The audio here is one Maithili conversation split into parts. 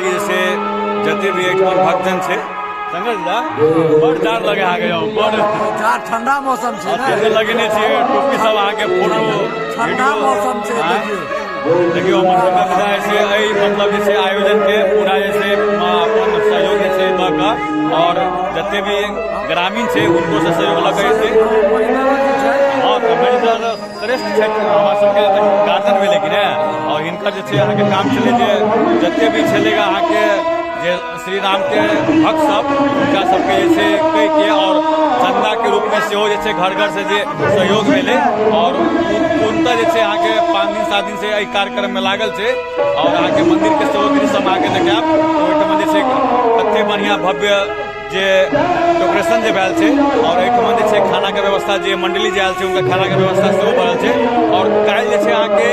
बाकी जे जते भी एहिठमन भक्तजन छै शंकर दा बड़ जाड़ लगे अहाँके यौ, बड़ जाड़ ठंडा मौसम छै ने, लगेने छियै टोपी सब अहाँके फोटो ठंडा मौसम छै। देखियौ देखियौ हमर शंकर दादा जे छै एहि मतलब जे छै आयोजन के पूरा जे छै अपन सहयोग जे छै दऽ कऽ और जते भी ग्रामीण छै हुनको से सहयोग लऽ कऽ जे छै। हँ तऽ महेन्द्र श्रेष्ठ छथि, हमरा सबके गार्जियन भेलै कि ने, और हिनकर जे छै अहाँके काम छलै जे जते भी छलै अहाँके जे श्री राम के भक्त सब हुनका सबके जे छै कहि के और चंदा के रूप में सेहो जे छै घर घर से जे सहयोग भेलै और पूर्णतः जे छै अहाँके 5 दिन 7 दिन से एहि कार्यक्रम में लागल छै। और अहाँके मंदिर के सेहो दृश्य हम अहाँके देखायब, ओहिठाम जे छै कते बढ़िया भव्य जे डेकोरेशन जे भेल छै और एहिठाम जे छै खाना के व्यवस्था जे मंडली जे आयल छै हुनका खाना के व्यवस्था सेहो भऽ रहल छै। और काल्हि जे छै अहाँके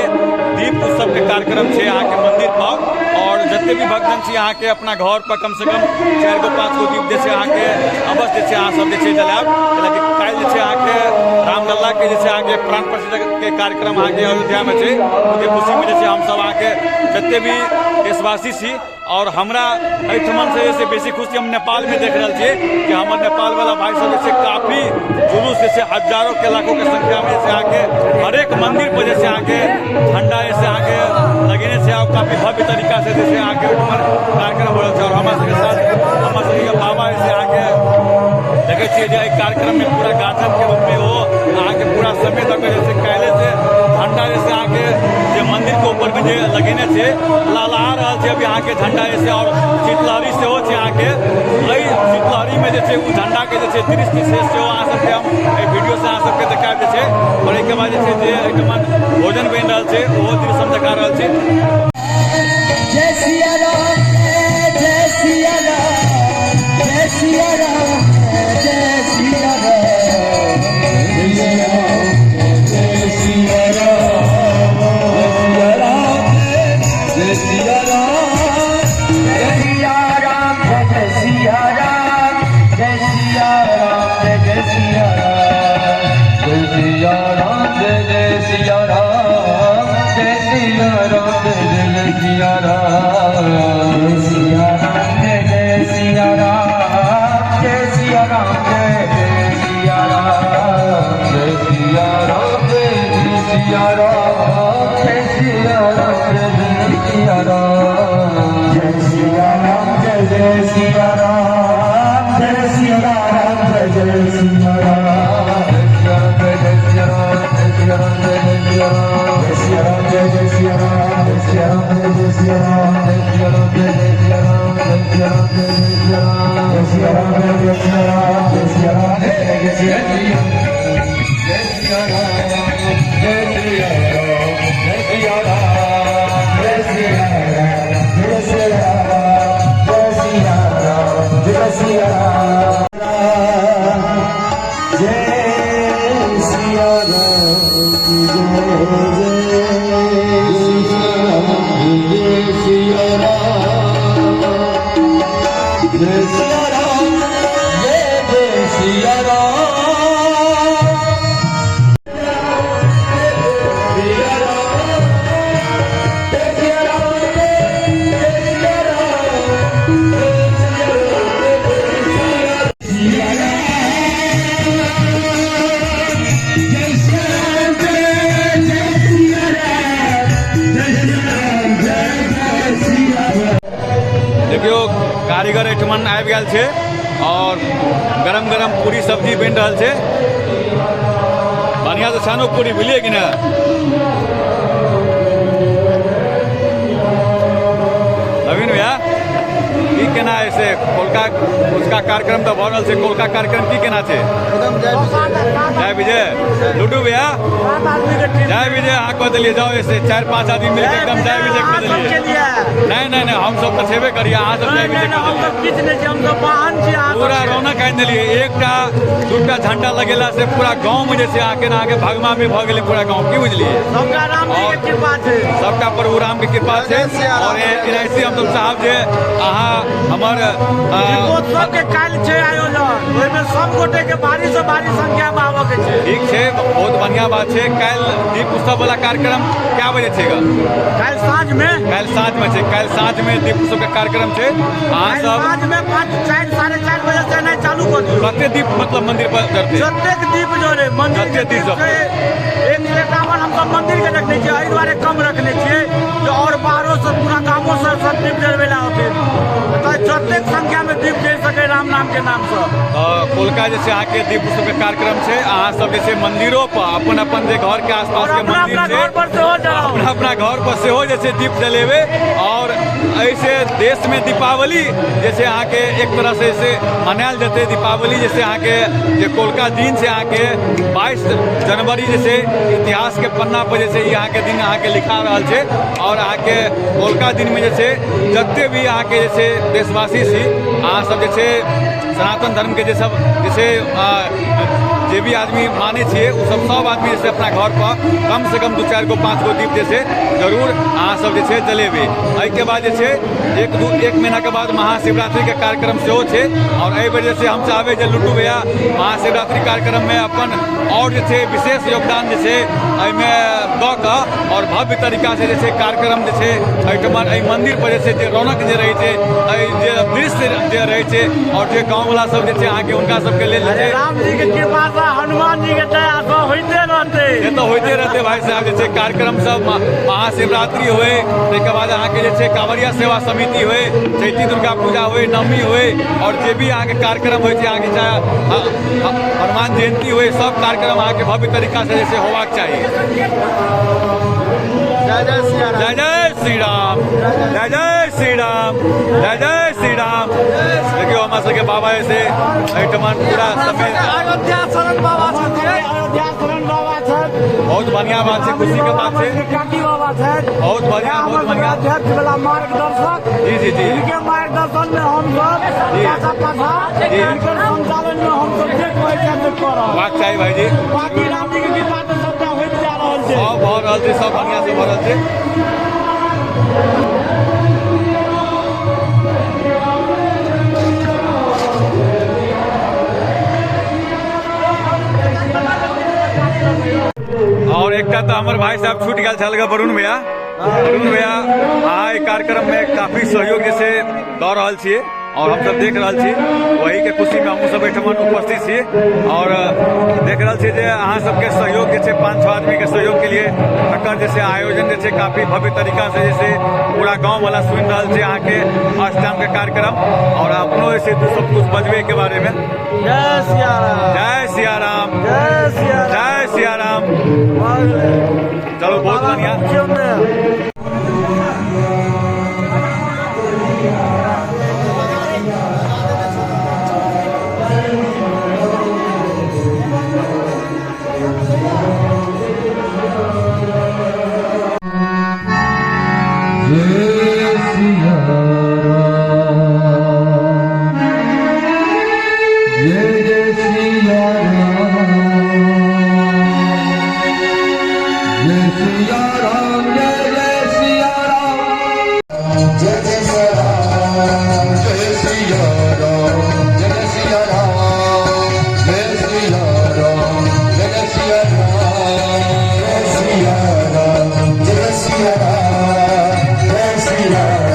दीप उत्सव के कार्यक्रम छै अहाँके मंदिर पर और जते भी भक्तजन छी अहाँके अपना घर पर कम से कम 4 गो 5 गो दीप जे छै अहाँके अवश्य जे छै अहाँ सब जे छै जलायब। कैलाकि काल्हि जे छै अहाँके रामलला के जे छै अहाँके प्राण प्रतिष्ठा के कार्यक्रम अहाँके अयोध्या में छै, ओहि खुशी में जे छै हमसब अहाँके जते भी देशवासी छी और हमरा एहिठमन से जे बेसी खुशी हम नेपाल में देख रहल छियै कि हमर नेपाल वाला भाई सब जे छै काफी जुलूस जे छै हजारों के लाखों के संख्या में जे छै अहाँके हरेक मंदिर पर जे छै अहाँके झंडा जे छै अहाँके लगेने छै और काफी भव्य तरीका से जे छै अहाँके ओहिठमन कार्यक्रम हो रहल छै। और हमरा सबके साथ हमर सबके बाबा जे छै अहाँके देखै छियै जे एहि कार्यक्रम में पूरा गार्जियन के रूप में ओ अहाँके पूरा समय दऽ के जे छै काल्हि से झंडा जे छै अहाँके जे मंदिर के ऊपर में जे लगेने छै लहलहा रहल छै अभी अहाँके झंडा जे छै। और शीतलहरी सेहो छै अहाँके, एहि शीतलहरी में जे छै ओ झंडा के जे छै दृश्य छै सेहो अहाँ सबके हम एहि वीडियो से अहाँ सबके देखायब जे छै। और एहिके बाद जे छै जे एहिठमन भोजन बनि रहल छै ओहो दृश्य हम देखा रहल छी। जय सिया राम, जय सिया राम, जय सिया राम, जय सिया राम, जय सिया राम, जय सिया राम, जय सिया राम, जय सिया राम, जय सिया राम, जय सिया राम, जय सिया राम, जय जय सिया राम, जय सिया राम, जय सिया राम, जय सिया राम, जय जय सिया राम, जय सिया राम, जय जय सिया राम, जय सिया राम, जय जय सिया राम, जय सिया राम, जय जय सिया राम, जय सिया राम, जय जय सिया राम, जय सिया राम, जय जय सिया राम, जय सिया राम, जय सिया राम, जय जय सिया राम, जय सिया राम, जय जय सिया राम, जय सिया राम, जय जय सिया राम, जय सिया राम, जय जय सिया राम, जय सिया राम, जय जय सिया राम, जय सिया राम, जय जय सिया राम, जय सिया राम, जय जय सिया राम, जय सिया राम, जय सिया राम, जय सिया राम, जय सिया राम, जय सिया राम, जय सिया राम, जय सिया राम, जय सिया राम, जय सिया राम, जय सिया राम, जय जय सिया राम, सिया राम, जय सिया राम, जय सिया राम, जय सिया राम, जय सिया राम, जय सिया राम, जय सिया राम, जय जय सिया राम। देखियौ कारीगर एहिठमन आबि गेल छै और गरम गरम पूरी सब्जी बनि रहल छै। बढ़िया से छानो पूरी, बुझलियै कि ने? नवीन भैया की केना है से कोलका उसका कार्यक्रम तो भऽ रहल छै, कोलका कार्यक्रम की केना छै? जय विजय। लुडू भैया जय विजय, अहाँ कह देलियै जाओ ऐसे 4-5 आदमी मिलके एकदम जय विजय कह देलियै। नहीं नहीं नहीं, हम सब तऽ छेबे करियै, अहाँ सब जय विजय कह देलियै। पूरा रौनक आनि देलियै, एकटा दूटा झंडा लगेला से पूरा गाँव में जे छै अहाँके अहाँके भगवा में भऽ गेलै पूरा गाँव, की बुझलियै? सबटा प्रभु राम के कृपा छै। और एनाहिते हम सब चाहब जे अहाँ हमर दीपोत्सव के काल्हि छै आयोजन, ओहिमे सब गोटे के भारी से भारी संख्या मे आबऽ के छै। ठीक छै, बहुत बढ़िया बात छै। काल्हि दीप उत्सव वाला कार्यक्रम कए बजे छै ग? काल्हि साँझ मे। काल्हि साँझ मे छै। काल्हि साँझ मे दीप उत्सव के कार्यक्रम छै। अहाँ सब साँझ मे 5, 4, 4:30 बजे से एनाइ चालू कऽ दियौ। कते दीप मतलब मंदिर पर जरतै? जतेक दीप जरे मंदिर के जते दीप दीप छै 151 हमसब मंदिर के रखने छियै, एहि दुआरे कम रखने छियै जे और बाहरो से पूरा गामो से सब दीप जरबै लए औथिन, तऽ जतेक संख्या मे दीप जरि सकै राम नाम के नाम से। तऽ कोलका जे छै अहाँके दीप उत्सव के कार्यक्रम छै। अहाँ सब जे छै मंदिरो पर अपन अपन जे घर के आसपास और के अपना मंदिर अपना छै, घर पर सेहो जराउ। अपना अपना घर पर सेहो जे छै दीप जलेबै। और एहिसे देश में दीपावली जे छै अहाँके एक तरह से से मनायल जेतै। दीपावली जे छै अहाँके जे कोलका दिन छै अहाँके 22 जनवरी जे छै इतिहास के पन्ना पर जे छै ई अहाँके दिन अहाँके लिखा रहल छै। और अहाँके कोलका दिन में जे छै जते भी अहाँके जे छै देशवासी छी, अहाँ सब जे छै सनातन धर्म के जे सब जे छै जे भी आदमी मानै छियै, ओ सब सब आदमी जे छै अपना घर पर कम से कम 2-4 गो 5 गो दीप जे छै जरूर अहाँ सब जे छै जलेबै। एहिके बाद जे छै 1 महीना के बाद महाशिवरात्रि के कार्यक्रम सेहो छै। और एहि बेर जे छै हम चाहबै जे लुट्टू भैया महाशिवरात्रि कार्यक्रम में अपन और जे छै विशेष योगदान जे छै एहिमे दऽ कऽ और भव्य तरीका से जे छै कार्यक्रम जे छै एहिठमा एहि मंदिर पर जे छै जे रौनक जे रहै छै, एहि जे दृश्य जे रहै छै और जे गाँववला सब जे छै अहाँके हुनका सबके लेल जे छै राम जी के कृपा से हनुमान जी के दया से होइते रहतै। से तऽ होइते रहतै भाई साहब। जे छै कार्यक्रम सब महाशिवरात्रि होय, ताहिके बाद अहाँके जे छै कांवरिया सेवा समिति होय, चैती दुर्गा पूजा होय, नवमी होय, और जे भी अहाँके कार्यक्रम होइ छै अहाँके चाहे हनुमान जयंती होय, सब कार्यक्रम अहाँके भव्य तरीका से जे छै होबाक चाही। जय जय सिया राम। जय जय श्री राम, जय जय श्री राम, जय जय श्री राम। देखियौ हमरा सबके बाबा जे छै एहिठमा पूरा समय अयोध्या शरण बाबा छथिन। अयोध्या शरण बाबा छथि। बहुत बढ़िया बात छै, खुशी के बात छै। काकी बाबा छथि। बहुत बढ़िया, बहुत बढ़िया। अध्यक्ष वाला मार्गदर्शक। जी जी जी। इनके मार्गदर्शन में हम सब जी। पाछा पाछा जी। इनकर संचालन में हम सब जे कहै छियै से करब। होबाक चाही भाईजी। बाकी राम जी के कृपा से सबटा होइत जा रहल छै। सब भऽ रहल छै, सब बढ़िया से भऽ रहल छै। और एकटा तऽ हमर भाई साहब छूटि गेल छल वरुण भैया। वरुण भैया अहाँ एहि कार्यक्रम में काफी सहयोग जे छै दऽ रहल छियै और हमसब देख रहल छी, वही के खुशी में हमहूँ सब एहिठमन उपस्थित छी और देख रहल छी जे अहाँ सबके सहयोग जे छै 5-6 आदमी के सहयोग के लिए तकर जे छै आयोजन जे छै काफी भव्य तरीका से जे छै पूरा गाँव वाला सुनि रहल छै अहाँके अष्टजाम के कार्यक्रम। और अपनो जे छै दू सब कुछ बजबे के बारे में। जय सिया राम। जय सिया राम। जय सिया राम। जय सिया राम। चलो बहुत बढ़िया। जय सिया राम, जय जय सिया राम, जय सिया राम, जय जय सिया राम, जय जय सिया राम, जय सिया राम, जय सिया राम, जय सिया राम, जय सिया राम, जय सिया राम, जय सिया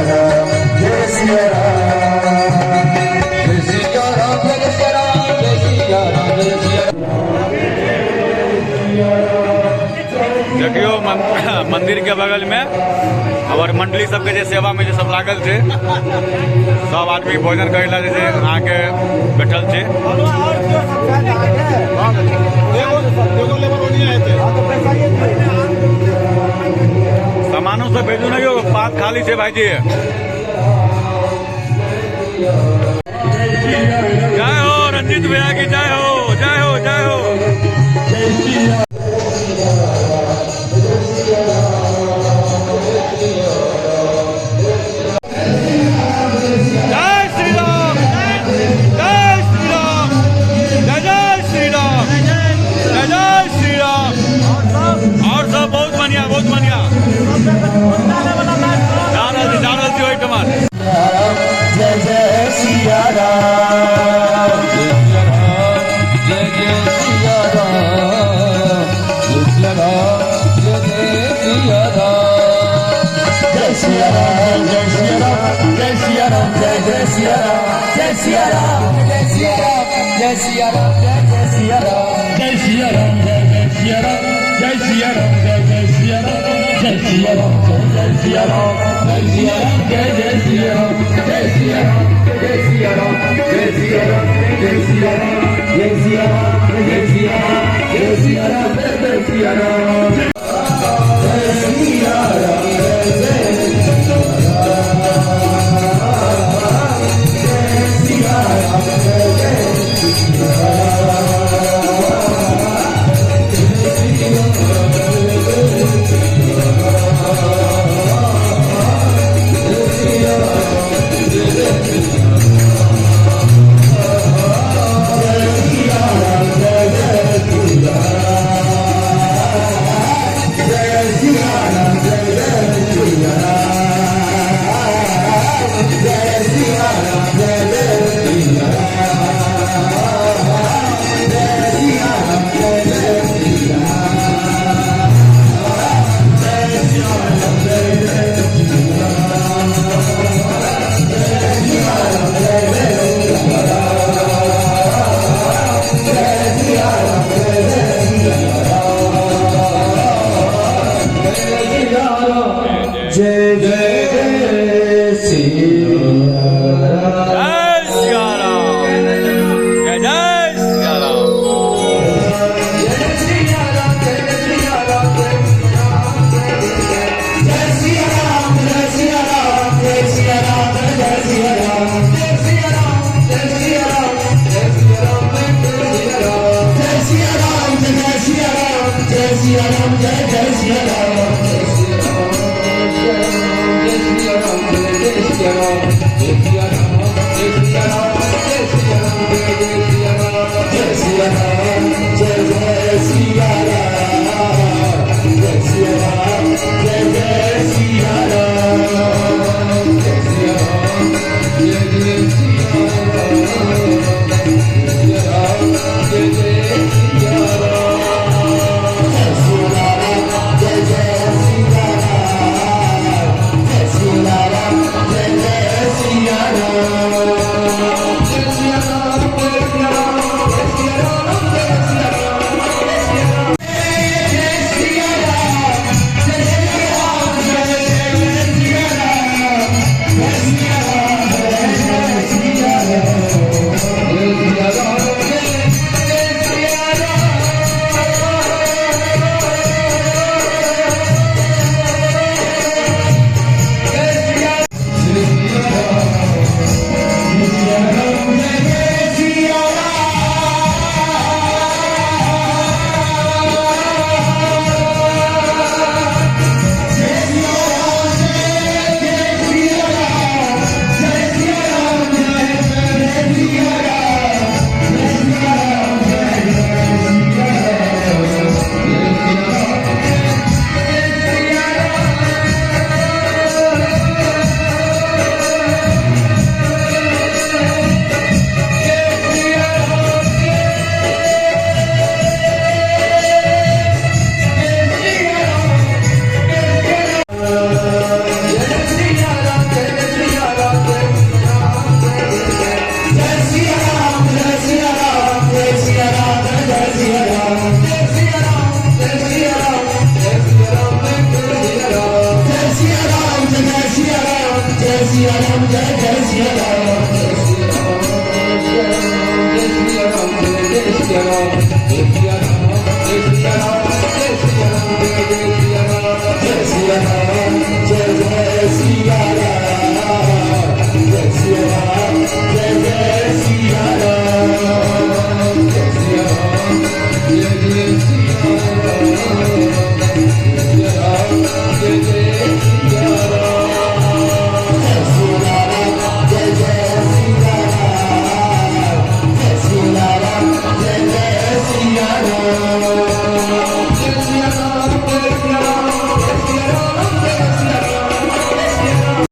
राम, जय सिया राम, जय सिया राम, जय सिया राम, जय सिया राम, जय सिया राम, जय सिया राम। देखियौ मंदिर के बगल में हमर मंडली सबके जे सेवा में जे सब लागल छै, सब आदमी भोजन करै ला जे छै अहाँके बैठल छै। सामानो सब भेजू ने यौ, पात खाली छै भाईजी। जय हो रंजीत भैया की जय हो, जय हो, जय हो। जय श्री राम, जय श्री राम, जय जय श्री राम, जय जय श्री राम। और सब बहुत बढ़िया, बहुत बढ़िया। जा रहल छी, जा रहल छी ओहिठमा। जय जय। जय सिया राम जय जय सिया राम जय सिया राम जय सिया राम जय सिया राम जय जय सिया राम जय सिया राम जय जय सिया राम जय सिया राम जय जय सिया राम जय सिया राम जय जय सिया राम जय सिया राम जय जय सिया राम जय सिया राम जय सिया राम जय सिया राम जय सिया राम जय सिया राम जय सिया राम जय सिया राम जय जय सिया राम जय सिया राम जय जय सिया राम जय जय जय जय सिया जय सिया राम जय जय सिया राम। जय सिया राम जय सिया राम जय सिया राम जय सिया राम जय सिया राम जय सिया राम जय सिया राम जय सिया राम जय सिया राम जय सिया राम जय जय सिया राम जय सिया राम जय सिया राम जय सिया राम जय सिया राम जय सिया राम जय सिया राम जय जय सिया राम जय सिया राम जय जय सिया राम जय सिया राम जय जय सिया राम जय सिया राम जय जय सिया राम जय सिया राम जय जय सिया राम जय सिया राम जय जय सिया राम जय सिया राम जय जय सिया राम जय सिया राम जय सिया राम जय सिया राम जय सिया राम जय सिया राम जय सिया राम जय सिया राम जय जय सिया राम जय सिया राम जय जय सिया राम जय सिया राम जय जय सिया राम। जय सिया राम जय सिया राम जय सिया राम जय सिया राम जय सिया राम जय सिया राम जय सिया राम जय सिया राम जय सिया राम जय सिया राम जय जय सिया राम जय सिया राम जय सिया राम जय जय सिया राम जय सिया राम जय सिया राम।